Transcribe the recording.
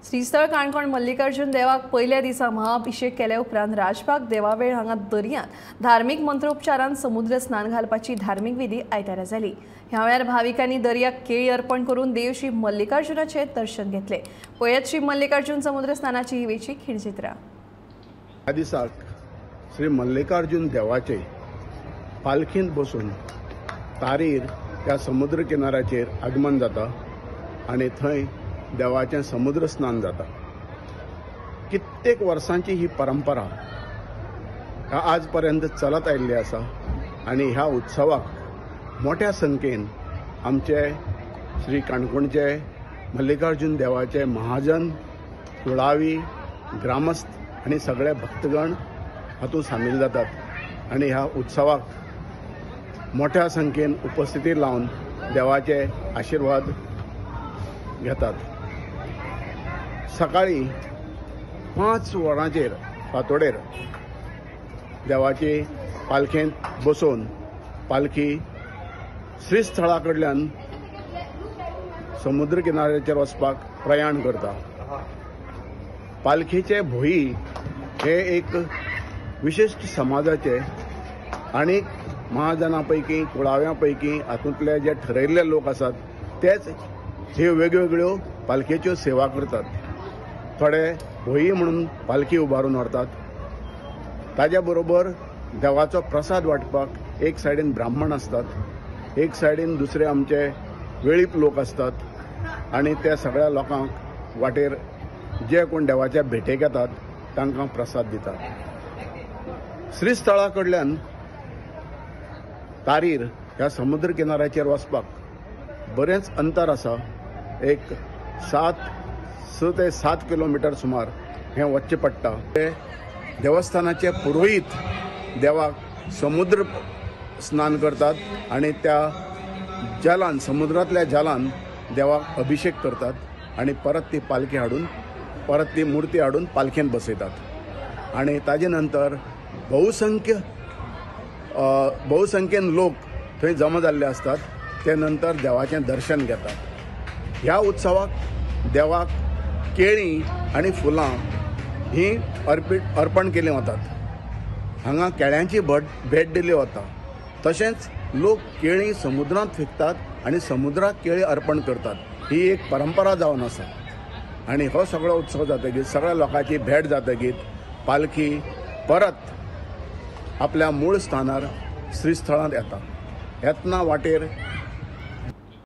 श्रीस्थळ काणकोण मल्लिकार्जुन देवाक पयल्या दिसा महाअभिषेक केल्या उपरांत राजबाग देवावेळ हांगा दर्यांत धार्मिक मंत्रोपचारान समुद्र स्नान घालपाची धार्मिक विधी आयतारा जाली. ह्या वेळार भाविकांनी दर्याक केळी अर्पण करून देव श्री मल्लिकार्जुनाचे दर्शन घेतले. पळयात श्री मल्लिकार्जुन समुद्र स्नानाची ही वेची खिणचित्रां. ह्या दिसाक श्री मल्लिकार्जुन देवाचे पालखींत बसून तारीर ह्या समुद्र किनाऱ्याचेर आगमन जाता आनी थंय देवाचें समुद्र स्नान जाता. कित्येक वर्सांची ही परंपरा आज पर्यंत चलत आयिल्ली आसा आनी ह्या उत्सवाक मोठ्या संख्येन आमचे श्री काणकोणचे मल्लिकार्जुन देवाचे महाजन, कुळावी, ग्रामस्थ आनी सगळे भक्तगण हातूंत सामील जातात आनी ह्या उत्सवाक मोठ्या संख्येन उपस्थिती लावन देवाचे आशिर्वाद घेतात. सकाळी 5 वरांचेर फांतोडेर देवाची पालखेंत बसोवन पालखी श्रीस्थळा कडल्यान समुद्र किनाऱ्याचेर वचपाक प्रयाण करता. पालखेचे भोई हे एक विशिश्ट समाजाचे आनी महाजना पैकी, कुळाव्यां पैकी हातूंतले जे ठरयल्ले लोक आसात तेच हे वेगवेगळ्यो पालखेच्यो सेवा करतात. थोडे भोई म्हणून पालखी उबारून व्हरतात. ताज्या बरोबर देवाचो प्रसाद वांटपाक एक सायडीन ब्राह्मण आसतात, एक सायडीन दुसरे आमचे वेळीप लोक आसतात आनी त्या सगळ्या लोकांक वाटेर जे कोण देवाच्या भेटेक येतात तांकां प्रसाद दितात. श्रीस्थळा कडल्यान तारीर ह्या समुद्र किनाऱ्याचेर वचपाक बरेंच अंतर आसा. एक 6 ते 7 किलोमिटर सुमार हें वचचें पडटा. देवस्थानाचे पुरोहीत देवाक समुद्र स्नान करतात आनी त्या जलान, समुद्रांतल्या जलान देवाक अभिषेक करतात आनी परत ती पालखी हाडून, परत ती मूर्ती हाडून पालखेन बसयतात आनी ताजे नंतर बहुसंख्येन लोक थंय जमा जाल्ले आसतात. ते नंतर देवाचें दर्शन घेतात. ह्या उत्सवाक देवाक केळीं आनी फुलां ही अर्पण केली वतात. हांगा केळ्यांची भेट दिली वता. तशेंच लोक केळीं समुद्रांत फेकतात आनी समुद्राक केळीं अर्पण करतात. ही एक परंपरा जावन आसा आनी हो सगळो उत्सव जातकीर, सगळ्या लोकांची भेट जातकीर पालखी परत आपल्या मूळ स्थानार श्रीस्थळांत येता. येतना वाटेर